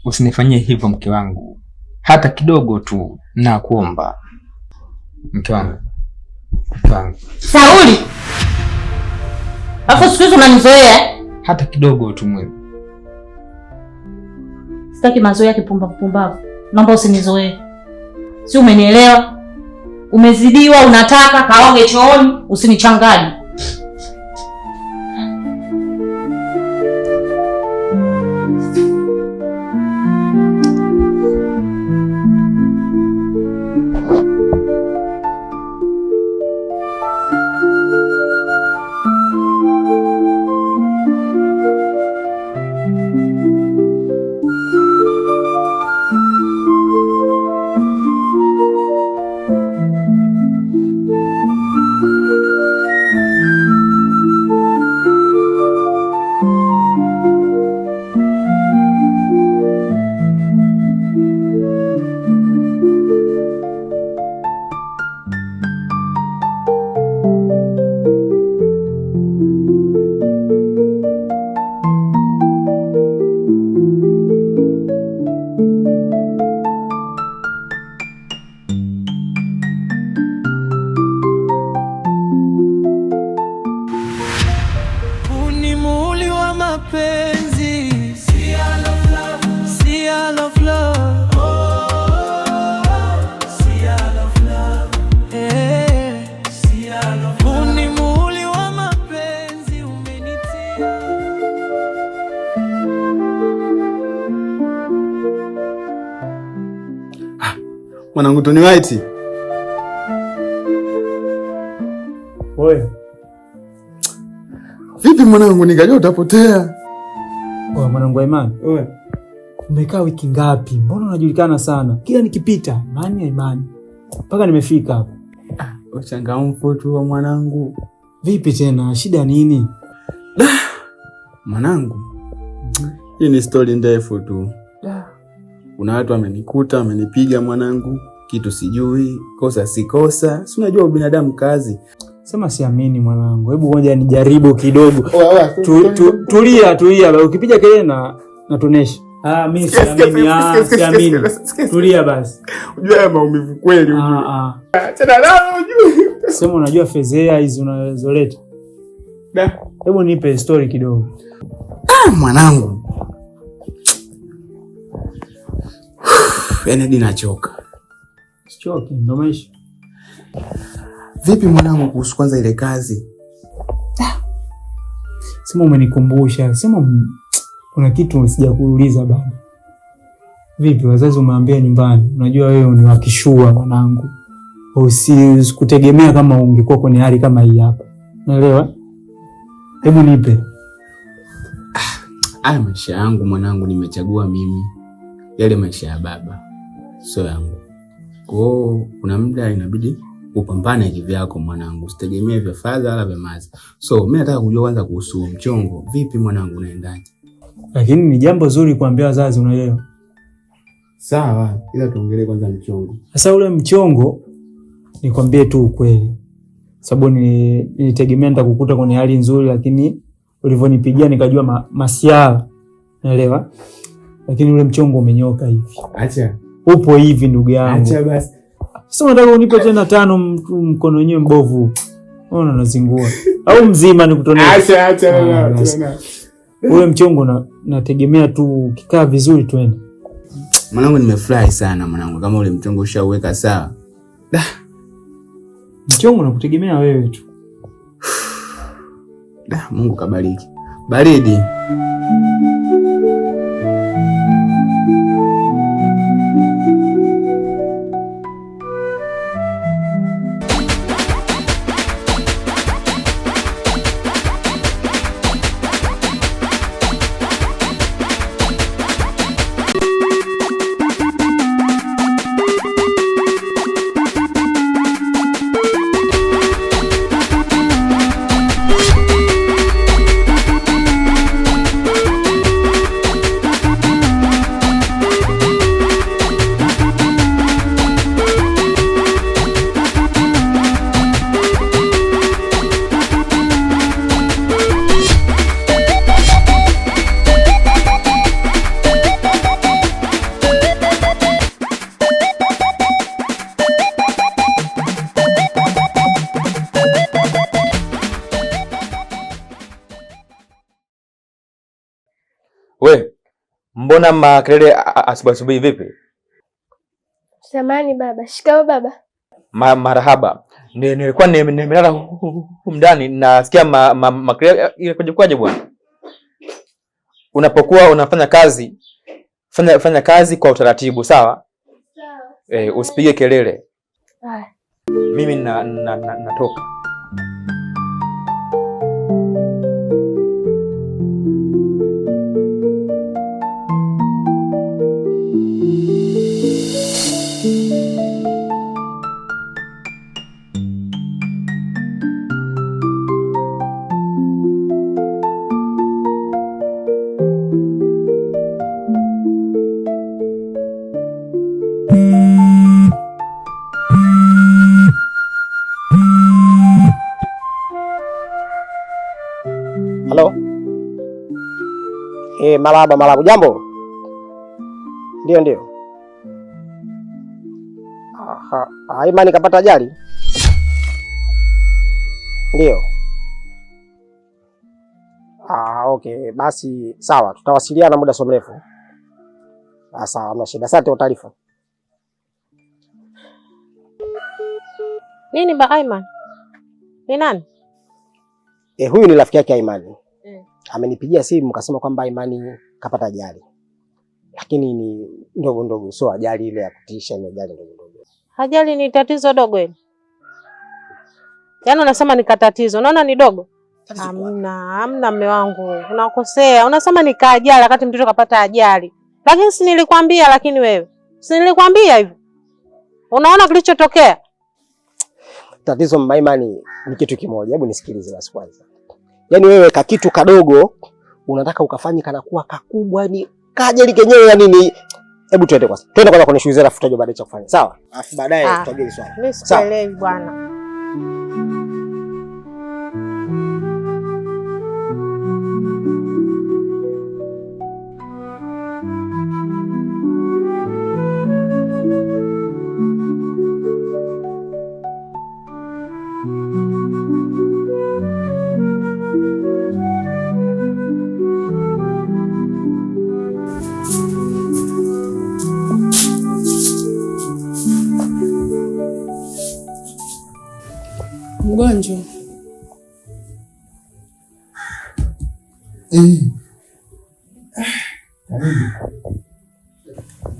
Usinifanyie hivyo mke wangu, hata kidogo tu, nakuomba mke wangu, mke wangu. Sauli, alafu siku hizi unanizoea. Hata kidogo tu mwe. Sitaki mazoea ya kipumbavu pumbavu, naomba usinizoee, si umenielewa? Umezidiwa, unataka kaoge chooni, usinichanganye. Mwanangu Tony White. Oye. Vipi mwanangu, nikajua utapotea. Oye mwanangu Imani. Oye. Umekaa wiki ngapi? Mbona unajulikana sana? Kila nikipita, Imani ya Imani. Mpaka nimefika hapa. Ah, uchangamfu tu wa mwanangu. Vipi tena? Shida nini? Da. Mwanangu. Hii ni story ndefu tu. Da. Kuna watu wamenikuta, wamenipiga mwanangu, kitu sijui, kosa si kosa. Si unajua ubinadamu kazi. Sema siamini mwanangu. Hebu ngoja nijaribu kidogo. Tulia, tulia. Ukipiga kelele na natonesha. Ah, mimi siamini. Ah, siamini. Tulia basi. Unajua haya maumivu kweli unajua. Ah, ah. Tena lao unajua. Sema unajua fezea hizi unazoleta. Da. Hebu nipe story kidogo. Ah, mwanangu. Yaani hadi nachoka. Sichoki, ndo maisha. Vipi mwanangu kuhusu kwanza ile kazi? Sema umenikumbusha. Sema kuna kitu sijakuuliza bado. Vipi wazazi umeambia nyumbani? Unajua wewe ni wakishua mwanangu. Usikutegemea kama ungekuwa kwenye hali kama hii hapa. Unaelewa? Hebu nipe. Haya maisha yangu mwanangu nimechagua mimi. Yale maisha ya baba sio yangu. Kwa hiyo kuna muda inabidi upambane kivyako mwanangu, usitegemee vya fadha wala vya maza. So mimi nataka kujua kwanza kuhusu mchongo. Vipi mwanangu, unaendaje? Lakini ni jambo zuri kuambia wazazi, unaelewa? Sawa, ila tuongelee kwanza mchongo. Sasa ule mchongo nikwambie tu ukweli. Sababu nilitegemea nitakukuta kwenye hali nzuri, lakini ulivyonipigia nikajua masiala. Unaelewa? Lakini ule mchongo umenyoka hivi. Acha. Upo hivi ndugu yangu. Acha basi. Sasa unataka unipe tena tano mkono wenyewe mbovu. Unaona unazingua. Au mzima nikutonee. Acha acha na. Ule mchongo nategemea tu ukikaa vizuri twende. Mwanangu nimefurahi sana mwanangu kama ule mchongo ushauweka sawa. Da. Mchongo nakutegemea wewe tu. Da, Mungu kabariki. Baridi. Mbona makelele asubuhi asubuhi vipi? Samahani baba. Shikamoo baba. Marahaba. Nilikuwa nimelala humu ndani nasikia makelele ile kwaje bwana. Unapokuwa unafanya kazi, fanya kazi kwa utaratibu, sawa? Sawa. Usipige kelele. Haya. Mimi natoka. Halo. Marahaba, marahaba. Jambo. Ndio, ndio. Aha, Imani kapata ajali? Ndio. Ah, okay, basi sawa, tutawasiliana muda sio mrefu. Ah, sawa, hamna shida. Asante kwa taarifa. Nini ba Aiman? Ni nani? Huyu ni rafiki yake Imani. Amenipigia simu kasema kwamba Imani kapata ajali. Lakini ni ndogo ndogo, sio ajali ile ya kutisha, ni ajali ndogo ndogo. Ajali ni tatizo dogo hili. Yaani unasema ni katatizo, unaona ni dogo? Hamna, hamna mme wangu. Unakosea. Unasema ni kaajali wakati mtoto kapata ajali. Lakini si nilikwambia, lakini wewe. Si nilikwambia hivyo? Unaona kilichotokea? Tatizo mama Imani ni kitu kimoja. Hebu nisikilize basi kwanza. Yaani wewe kakitu kadogo unataka ukafanye kana kuwa kakubwa, ni kajali kenyewe ya nini? Hebu twende kwanza. Twende kwanza kwenye shughuli zetu alafu tutajua baadaye cha kufanya. Sawa? Alafu baadaye tutajua hili swala. Mimi sikuelewi bwana. Mgonjwa. Karibu.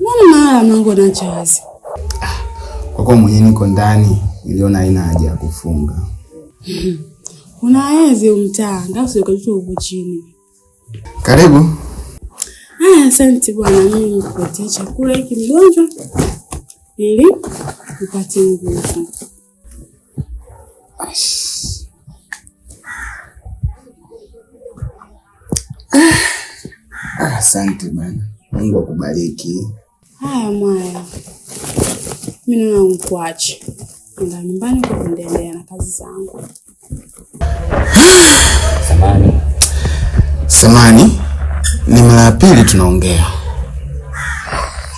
Mbona mara mlango unaacha wazi? Kwa kuwa mwenyewe niko ndani, niliona haina haja ya kufunga. Unawezi umtaa, ngapi ukatoto huko chini. Karibu. Haya, asante bwana, mimi nikuletea chakula hiki mgonjwa ili upate nguvu. Asante bwana. Mungu akubariki. Haya mwaya, mimi naona nikuache. Nenda nyumbani kwa kuendelea na kazi zangu. Samani. Samani, ni mara ya pili tunaongea.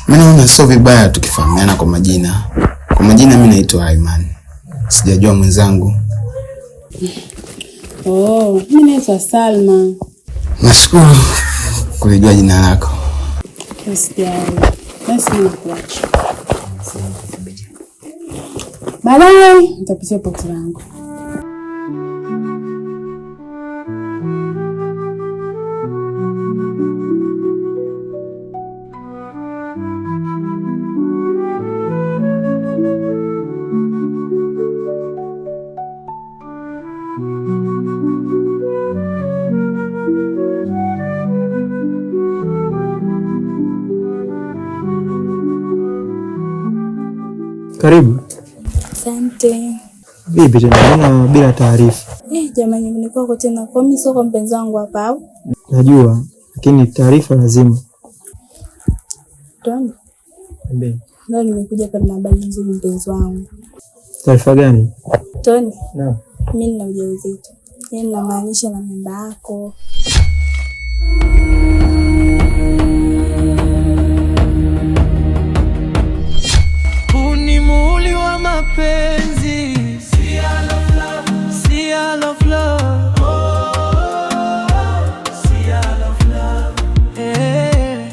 Mimi naona sio vibaya tukifahamiana kwa majina. Kwa majina mimi naitwa Aiman. Sijajua mwenzangu. Oh, mimi naitwa Salma. Nashukuru kulijua jina lako. Usijali. Basi mimi nakuacha. Baadaye nitapitia pochi langu. Karibu. Asante. Vipi tena, mbona bila taarifa? Jamani, nilikuwa tena kwa mimi sio kwa mpenzi wangu hapa au? Najua, lakini taarifa lazima. Tony, Niambie. leo nimekuja hapa na habari nzuri mpenzi wangu. Taarifa gani? Tony, Naam. mimi nina ujauzito. Yaani namaanisha na mimba yako. Ni muhuri wa mapenzi. Seal of love, seal of love. Oh, seal of love. Eh,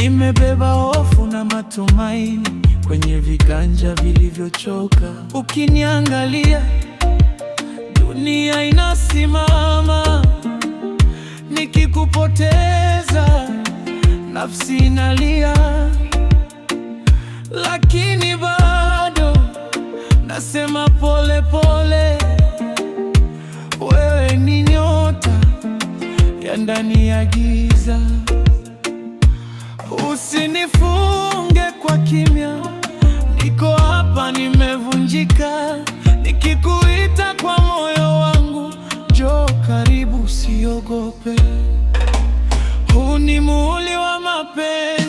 Nimebeba hofu na matumaini kwenye viganja vilivyochoka. Ukiniangalia, dunia inasimama. Nikikupoteza, nafsi inalia, lakini bado nasema pole pole, wewe ni nyota ya ndani ya giza. Usinifunge kwa kimya, niko hapa nimevunjika, nikikuita kwa moyo wangu, njoo karibu, usiogope. Huu ni muhuri wa mapenzi.